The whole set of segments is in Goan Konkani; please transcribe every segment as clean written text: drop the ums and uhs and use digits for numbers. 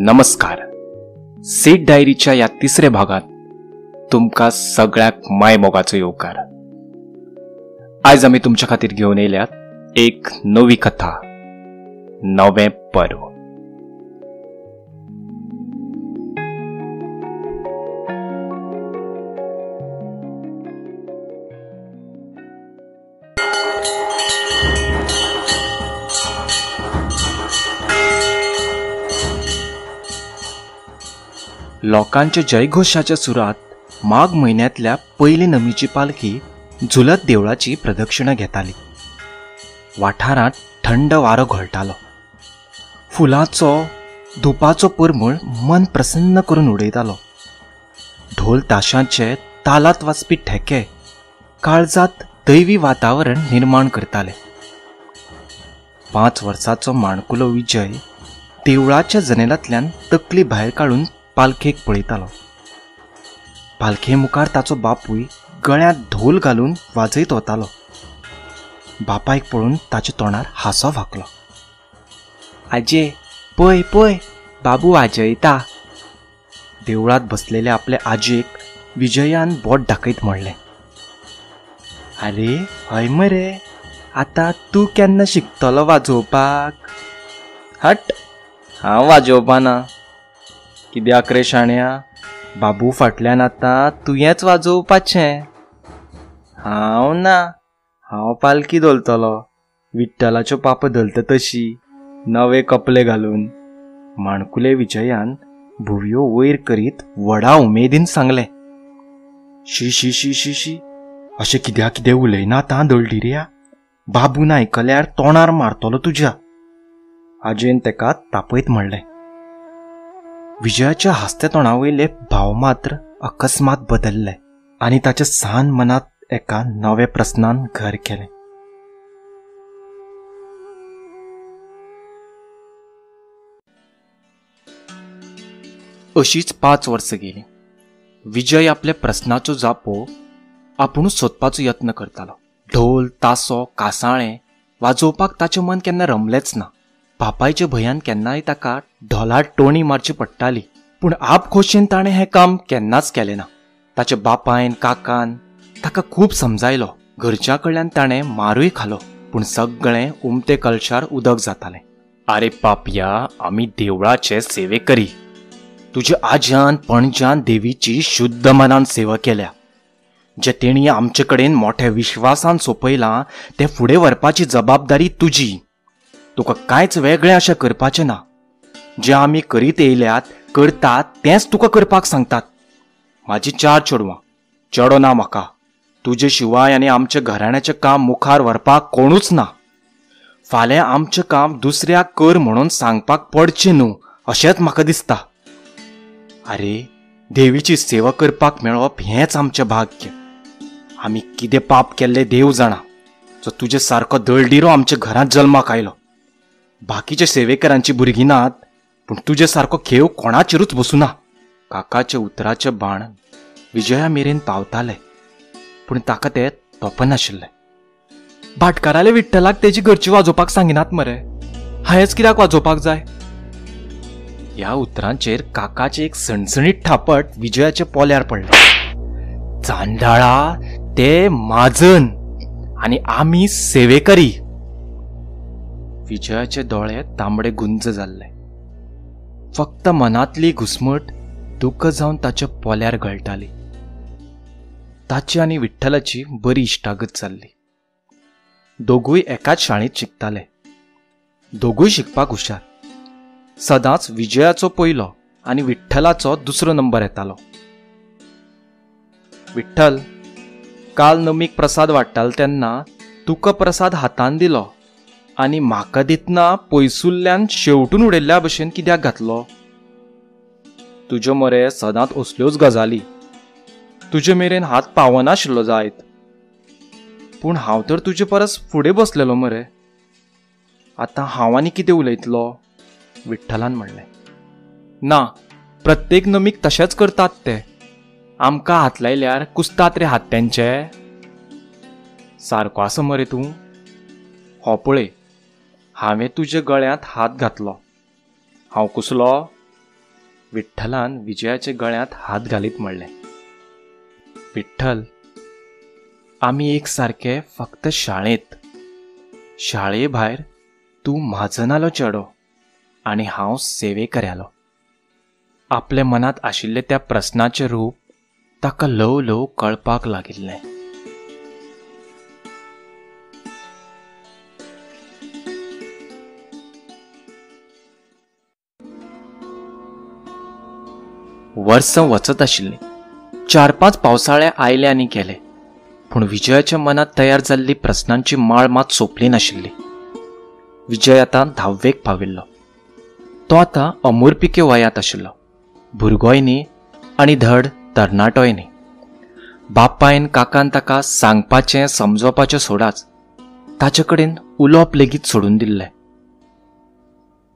नमस्कार. सेठ डायरीच्या या तिसऱ्या भागात तुमकां सगळ्याक माय मोगाचो येवकार. आयज आमी तुमच्या खातीर घेवन येयल्यात एक नवी कथा, नवें पर्व. लोकांच्या जयघोषाच्या सुरात माघ म्हयन्यांतल्या पयले नमीची पालखी झुलत देवळाची प्रदक्षिणा घेताली. वाठारांत थंड वारो घोळटालो. फुलांचो धुपाचो परमळ मन प्रसन्न करून उडयतालो. ढोल ताशांचे तालात वाजपी ठेके काळजात दैवी वातावरण निर्माण करताले. 5 वर्सांचो माणकुलो विजय देवळाच्या जनेलांतल्यान तकली भायर काडून पालखेक पळयतालो. पालखे मुखार ताचो बापूय गळ्यांत ढोल घालून वाजयत वतालो. बापायक पळोवन ताच्या तोंडार हांसो फांकलो. आजे पळय पळय, बाबू वाजयता. देवळांत बसलेल्या आपल्या आजयेक विजयान बोट दाखयत म्हणलें, आरे हय मरे, आतां तूं केन्ना शिकतलो वाजोवपाक? हट, हांव वाजोवपाना. कित्याक रे शाण्या, बाबू फाटल्यान आतां तुवेंच वाजोवपाचें. हांव ना, हांव पालखी धोलतलो, विठ्ठलाच्यो पापा धोलता तशी, नवे कपले घालून. माणकुले विजयान भुवयो वयर करीत व्हडा उमेदीन सांगलें. शी शी शी शी शी, अशें कित्याक कितें उलयना आतां दळडिऱ्या, बाबून आयकल्यार तोंडार मारतलो तुज्या. आजयेन तेका तापयत म्हणलें. विजयाच्या हांसत्या तोंडावयले भाव मात्र अकस्मात बदलले आनी ताच्या सान मनांत एका नव्या प्रस्नान घर केलें. अशीच 5 वर्सां गेलीं. विजय आपल्या प्रस्नाचो जापो आपुणूच सोदपाचो यत्न करतालो. ढोल तासो कासाळें वाजोवपाक ताचें मन केन्ना रमलेंच ना. बापायच्या भंयान केन्नाय ताका ढोलार टोणी मारची पडटाली, पूण आपखोशेन ताणें हें काम केन्नाच केलें ना. ताच्या बापायन काकान ताका खूब समजायलो. घरच्या कडल्यान ताणें मारूय खालो, पूण सगळें उमते कलशार उदक जातालें. आरे पापया, आमी देवळाचे सेवेकरी. तुज्या आज्यान पणज्यान देवीची शुद्ध मनान सेवा केल्या. जे तेणी आमचे कडेन मोठ्या विश्वासान सोंपयलां तें फुडें व्हरपाची जबाबदारी तुजी. तुका कांयच वेगळें अशें करपाचें ना. जें आमी करीत येयल्यात करतात तेंच तुका करपाक सांगतात. म्हाजी 4 चेडवां, चेडो ना म्हाका. तुजे शिवाय आनी आमच्या घराण्याचें काम मुखार व्हरपाक कोणूच ना. फाल्यां आमचें काम दुसऱ्याक कर म्हणून सांगपाक पडचें न्हू अशेंच म्हाका दिसता. आरे, देवीची सेवा करपाक मेळप हेंच आमचें भाग्य. आमी कितें पाप केल्लें देव जाणा, जो तुजे सारको दळडिरो आमच्या घरांत जल्माक आयलो. बाकीच्या सेवेकरांची भुरगीं नात, पूण तुजे सारको खेव कोणाचेरूच बसूना. काकाच्या उतराचे बाण विजया मेरेन पावताले, पूण ताका ते तोपनाशिल्ले. भाटकाराले विठ्ठलाक तेजी घरची वाजोवपाक सांगिनात मरे, हांवेंच कित्याक वाजोवपाक जाय? ह्या उतरांचेर काकाचें एक सणसणीत थापट विजयाच्या पोल्यार पडलें. चांडाळा, ते माजन आनी आमी सेवेकरी. विजयाचे दोळे तांबडे गुंज जाल्ले. फक्त मनांतली घुस्मट दुःख जावन ताच्या पोल्यार गळटाली. ताची आनी विठ्ठलाची बरी इश्टागत जाल्ली. दोगूय एकाच शाळेंत शिकताले. दोगूय शिकपाक हुशार. सदांच विजयाचो पयलो आनी विठ्ठलाचो दुसरो नंबर येतालो. विठ्ठल, काल नमीक प्रसाद वाडटालो तेन्ना तुका प्रसाद हातान दिलो आनी म्हाका दितना पयसुल्ल्यान शेवटून उडयल्ल्या भशेन कित्याक घातलो? तुज्यो मरे सदांच असल्योच गजाली. तुजे मेरेन हात पावनाशिल्लो जायत, पूण हांव तर तुजे परस फुडें बसलेलो मरे. आतां हांव आनी कितें उलयतलो? विठ्ठलान म्हणलें. ना, प्रत्येक नमीक तशेंच करतात ते. आमकां हात लायल्यार कुसतात रे हात तेंचे. सारको आसा मरे तूं. हो पळय, हांवें तुज्या गळ्यांत हात घातलो, हांव कुसलो? विठ्ठलान विजयाच्या गळ्यांत हात घालीत म्हणलें. विठ्ठल, आमी एक सारके फक्त शाळेंत. शाळे भायर तूं म्हाजनालो चेडो आनी हांव सेवेकऱ्यालो. आपल्या मनांत आशिल्ले त्या प्रस्नाचें रूप ताका ल्हव ल्हव कळपाक लागिल्लें. वर्सां वचत आशिल्लीं. 4-5 पावसाळे आयले आनी गेले, पूण विजयाच्या मनांत तयार जाल्ली प्रस्नांची माळ मात सोंपली नाशिल्ली. विजय आतां 10वेक पाविल्लो. तो आतां अमुरपिके वयांत आशिल्लो. भुरगोय न्ही आनी धड तरणाटोय न्ही. बापायन काकान ताका सांगपाचें समजोवपाचें सोडाच, ताचे कडेन उलोवप लेगीत सोडून दिल्लें.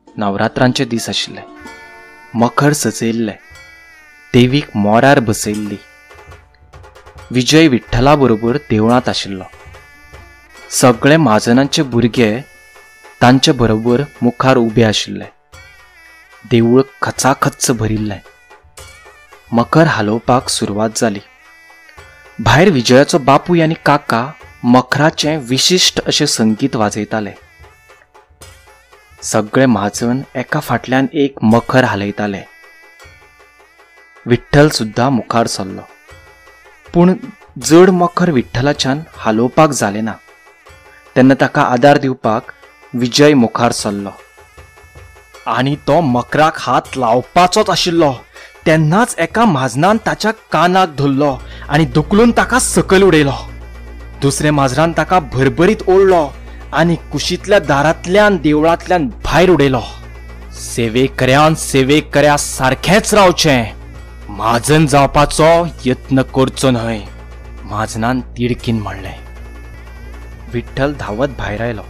नवरात्रांचे दीस आशिल्ले. मखर सजयिल्लें, देवीक मोरार बसयिल्ली. विजय विठ्ठला बरोबर देवळांत आशिल्लो. सगळे म्हाजनांचे भुरगे तांचे बरोबर मुखार उबे आशिल्ले. देवूळ खचाखच भरिल्लें. मखर हालोवपाक सुरवात जाली. भायर विजयाचो बापूय आनी काका मखराचें विशिश्ट अशें संगीत वाजयताले. सगळे म्हाजन एका फाटल्यान एक मखर हालयताले. विठ्ठल सुद्दां मुखार सरलो, पूण जड मखर विठ्ठलाच्यान हालोवपाक जालें ना. तेन्ना ताका आदार दिवपाक विजय मुखार सरलो आनी तो मखराक हात लावपाचोच आशिल्लो तेन्नाच एका म्हाजनान ताच्या कानाक धरलो आनी धुकलून ताका सकयल उडयलो. दुसऱ्या माजरान ताका भरभरीत ओडलो आनी कुशींतल्या दारांतल्यान देवळांतल्यान भायर उडयलो. सेवेकऱ्यान सेवेकऱ्या सारखेंच रावचें, म्हाजन जावपाचो यत्न करचो न्हय, म्हाजनान तिडकीन म्हणलें. विठ्ठल धांवत भायर आयलो.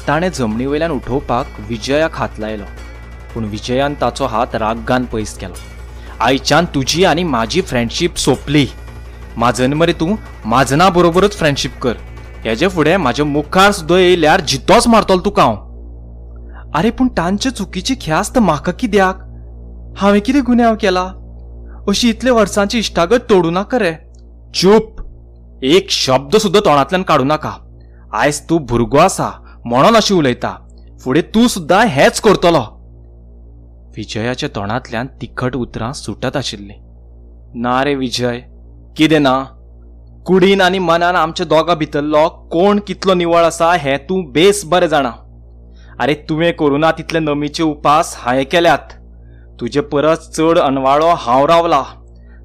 ताणें जमनी वयल्यान उठोवपाक विजयाक हात लायलो, पूण विजयान ताचो हात रागान पयस केलो. आयच्यान तुजी आनी म्हाजी फ्रेंडशीप सोंपली. म्हाजन मरे तूं, म्हाजना बरोबरच फ्रेंडशीप कर. हेजे फुडें म्हाज्या मुखार सुद्दां येयल्यार जितोच मारतलो तुका हांव. आरे पूण तांचे चुकीची ख्यास्त म्हाका कित्याक? हांवें कितें गुन्यांव केला? अशी इतले वर्सांची इश्टागत तोडूं नाका रे. चूप, एक शब्द सुद्दां तोंडांतल्यान काडूं नाका. आयज तूं भुरगो आसा म्हणून अशी उलयता, फुडें तूं सुद्दां हेंच करतलो. विजयाच्या तोंडांतल्यान तिखट उतरां सुटत आशिल्लीं. ना रे विजय, कितें ना? कुडीन आनी मनान आमच्या दोगां भितरलो कोण कितलो निवळ आसा हें तूं बेस बरें जाणा. आरे तुवें करूं ना तितले नमीचे उपास हांवें केल्यात. तुजे परस चड अनवाळो हांव रावला.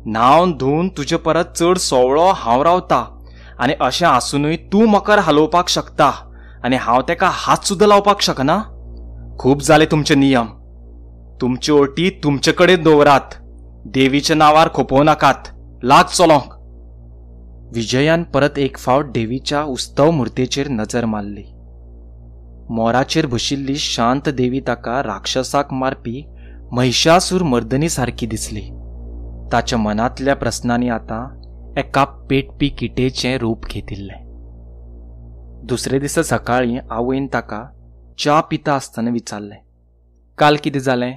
न्हावन धुवन तुजे परस चड सोवळो हांव रावता. आनी अशें आसुनूय तूं मकर हालोवपाक शकता आनी हांव तेका हात सुद्दां लावपाक शकना. खूब जाले तुमचे नियम. तुमच्यो अटी तुमचे कडेन दवरात, देवीच्या नांवार खोपोवं नाकात. लाग चलोंक. विजयान परत एक फावट देवीच्या उत्सव मुर्तेचेर नजर मारली. मोराचेर बशिल्ली शांत देवी ताका राक्षसाक मारपी महिषासूर मर्दनी सारकी दिसली. ताच्या मनांतल्या प्रस्नांनी आतां एका पेटपी किटेचें रूप घेतिल्लें. दुसरे दिसा सकाळीं आवयन ताका च्या पिता आसतना विचारलें, काल कितें जालें?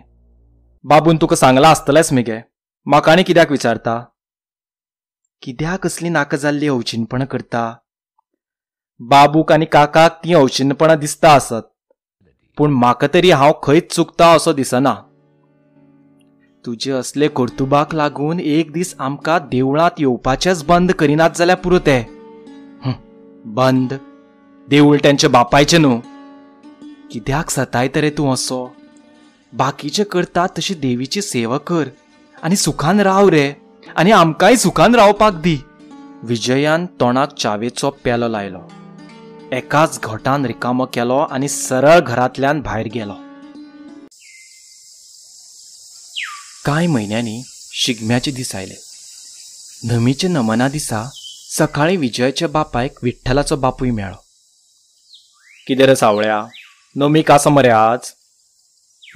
बाबून तुका सांगलां आसतलेंच मगे, म्हाका आनी कित्याक विचारता? कित्याक असली नाका जाल्ली अवचिनपणां करता? बाबूक आनी काकाक तीं अवचिनपणां दिसता आसत, पूण म्हाका तरी हांव खंयच चुकता असो दिसना. तुजे असले कर्तुबाक लागून एक दीस आमकां देवळांत येवपाचेंच बंद करिनात जाल्यार पुरो ते. बंद? देवूळ तेंच्या बापायचें न्हू. कित्याक सतायता रे तूं असो? बाकीचे करतात तशी देवीची सेवा कर आनी सुखान राव रे, आनी आमकांय सुखान रावपाक दी. विजयान तोंडाक च्यावेचो पेलो लायलो, एकाच घोटान रिकामो केलो आनी सरळ घरांतल्यान भायर गेलो. कांय म्हयन्यांनी शिगम्याचे दीस आयले. नमीच्या नमना दिसा सकाळीं विजयाच्या बापायक विठ्ठलाचो बापूय मेळ्ळो. कितें रे सावळ्या, नमीक आसा मरे आज?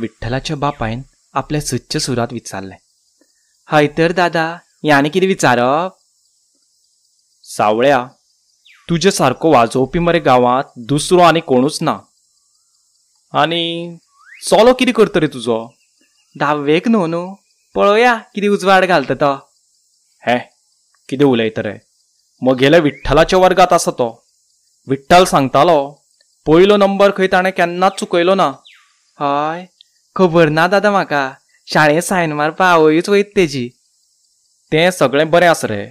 विठ्ठलाच्या बापायन आपल्या सदच्या सुरांत विचारलें. हय तर दादा, हें आनी कितें विचारप? सावळ्या, तुजे सारको वाजोवपी मरे गांवांत दुसरो आनी कोणूच ना. आनी चलो कितें करता रे तुजो? धावेक न्हू न्हू, पळोवया कितें उजवाड घालता तो. हे कितें उलयता रे? मगेल्या विठ्ठलाच्या वर्गात आसा तो. विठ्ठल सांगतालो पयलो नंबर खंय ताणें केन्नाच चुकयलो ना. हय, खबर ना दादा म्हाका. शाळेंत सायन मारपा आवयूच वयता तेजी. तें सगळें बरें आसा रे,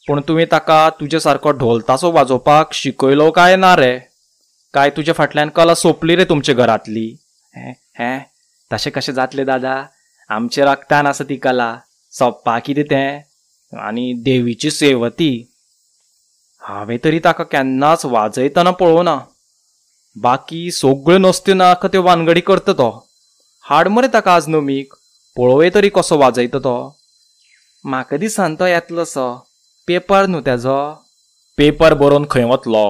पूण तुवें ताका तुजे सारको ढोल तासो वाजोवपाक शिकयलो काय ना रे? काय तुज्या फाटल्यान कला सोंपली रे तुमच्या घरांतली? हें तशें कशें जातलें दादा? आमच्या रक्तान आसा ती कला. सोंपपा कितें तें? आनी देवीची सेवा ती. हांवें तरी ताका केन्नाच वाजयतना पळोवना. बाकी सगळ्यो नसत्यो नाका त्यो वानगडी करता तो. हाड मरे ताका आज नमीक, पळोवया तरी कसो वाजयता तो. म्हाका दिसना तो येतलो सो. पेपर न्हू तेजो. पेपर बरोवन खंय वतलो?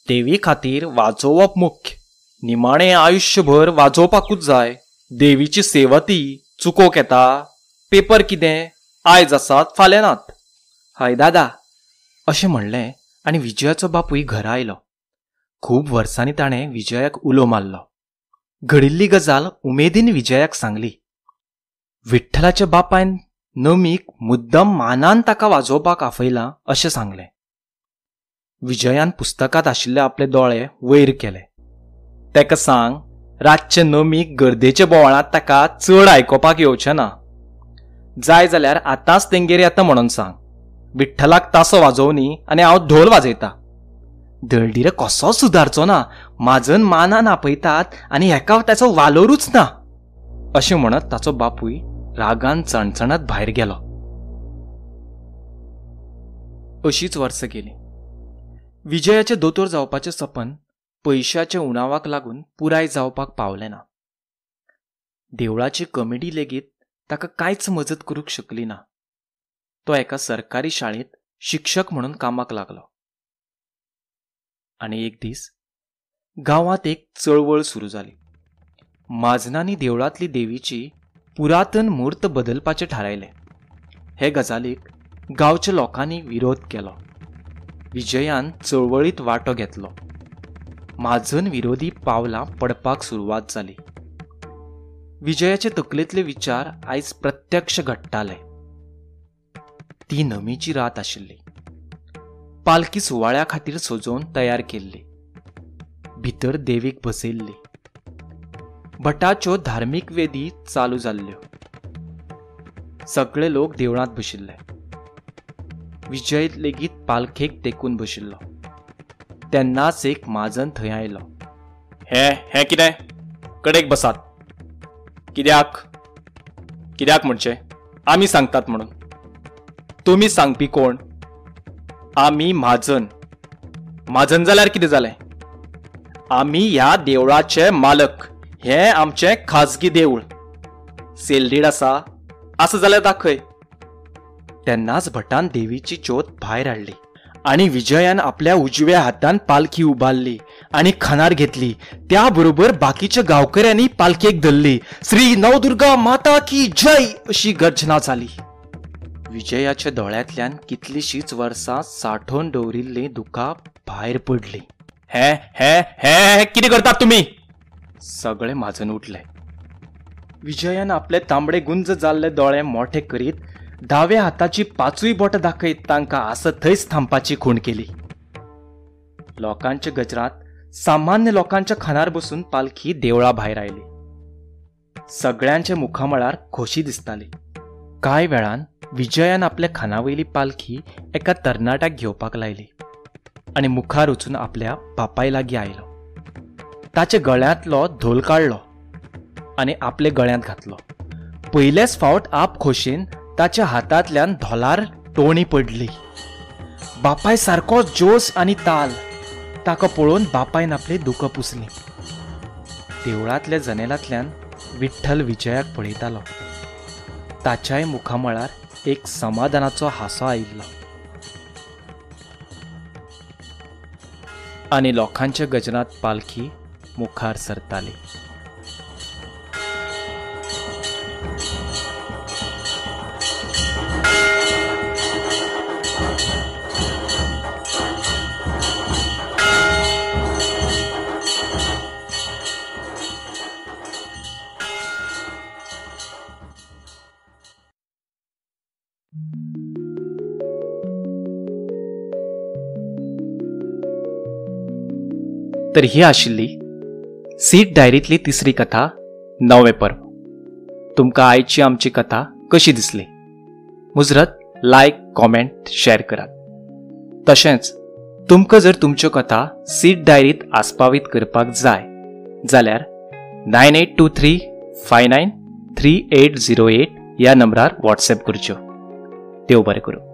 देवी खातीर वाजोवप मुख्य. निमाणें आयुश्यभर वाजोवपाकूच जाय. देवीची सेवा ती, चुकोवंक येता? पेपर कितें, आयज आसात फाल्यां नात. हय दादा, अशें म्हणलें आनी विजयाचो बापूय घरा आयलो. खूब वर्सांनी ताणें विजयाक उलो मारलो. घडिल्ली गजाल उमेदीन विजयाक सांगली. विठ्ठलाच्या बापायन नमीक मुद्दम मानान ताका वाजोवपाक आफयलां अशें सांगलें. विजयान पुस्तकांत आशिल्ले आपले दोळे वयर केले. ताका सांग, रातचे नमीक गर्देच्या बोवाळांत ताका चड आयकोपाक येवचें ना. जाय जाल्यार आतांच तेंगेर येता म्हणून सांग. विठ्ठलाक तासो वाजोवनी आनी हांव ढोल वाजयता. दळडीर कसो सुदारचो ना, म्हाजन मानान आपयतात आनी हेका ताचो वालोरूच ना, अशें म्हणत ताचो बापूय रागान चणचणत भायर गेलो. अशीच वर्सां गेलीं. विजयाचें दोतोर जावपाचें सपन पयशाच्या उणावाक लागून पुराय जावपाक पावलें ना. देवळाची कमिटी लेगीत ताका कांयच मजत करूंक शकली ना. तो एका सरकारी शाळेंत शिक्षक म्हणून कामाक लागलो. आनी एक दीस गांवांत एक चळवळ सुरू जाली. म्हाजनांनी देवळांतली देवीची पुरातन मूर्त बदलपाचें थारायलें. हे गजालीक गांवच्या लोकांनी विरोध केलो. विजयान चळवळींत वांटो घेतलो. म्हाजन विरोधी पावलां पडपाक सुरवात जाली. विजयाचे तकलेंतले विचार आयज प्रत्यक्ष घडटाले. ती नमीची रात आशिल्ली. पालखी सुवाळ्या खातीर सजोवन तयार केल्ली. भितर देवीक बसयल्ली. भटाच्यो धार्मीक वेदी चालू जाल्ल्यो. सगळे लोक देवळांत बशिल्ले. विजय लेगीत पालखेक तेकून बशिल्लो. तेन्नाच एक म्हाजन थंय आयलो. हें हें कितें? कडेक बसात. कित्याक? कित्याक म्हणचें? आमी सांगतात म्हणून. तुमी सांगपी कोण? आमी म्हाजन. म्हाजन जाल्यार कितें जालें? आमी ह्या देवळाचे मालक. हें आमचें खाजगी देवूळ. सेलडीड आसा? आसा जाल्यार दाखय. तेन्नाच भटान देवीची ज्योत भायर हाडली आनी विजयान आपल्या उजव्या हातान पालखी उबारली आनी खानार घेतली. त्या बरोबर बाकीच्या गांवकऱ्यांनी पालखेक धरली. श्री नवदुर्गा माता की जय अशी गर्जना जाली. विजयाच्या दोळ्यांतल्यान कितलीशीच वर्सां साठोवन दवरिल्लीं दुकां भायर पडलीं. हे हे हे कितें करतात तुमी? सगळे म्हाजन उठले. विजयान आपले तांबडे गुंज जाल्ले दोळे मोठे करीत दाव्या हाताची पांचूय बोटां दाखयत तांकां आसत थंयच थांबपाची खूण केली. लोकांच्या गजरांत सामान्य लोकांच्या खानार बसून पालखी देवळा भायर आयली. सगळ्यांच्या मुखामळार खोशी दिसताली. कांय वेळान विजयान आपल्या खानावयली पालखी एका तरणाट्याक घेवपाक लायली आनी मुखार वचून आपल्या बापाय लागीं आयलो. ताच्या गळ्यांतलो धोल काडलो आनी आपल्या गळ्यांत घातलो. पयलेच फावट आप खोशेन ताच्या हातांतल्यान धोलार टोणी पडली. बापाय सारको जोश आनी ताल. ताका पळोवन बापायन आपली दुकां पुसलीं. देवळांतल्या जनेलांतल्यान विठ्ठल विजयाक पळयतालो. ताच्याय मुखामळार एक समाधानाचो हांसो आयिल्लो आनी लोकांच्या गजरांत पालखी मुखार सरताली. तर ही आशिल्ली सीट डायरींतली तिसरी कथा, नवें पर्व. तुमकां आयची आमची कथा कशी दिसली? मुजरत लायक, कॉमेंट, शेअर करात. तशेंच तुमकां जर तुमच्यो कथा सीट डायरींत आस्पावीत करपाक जाय जाल्यार 9823593808 ह्या नंबरार वॉट्सएप करच्यो. देव बरें करूं.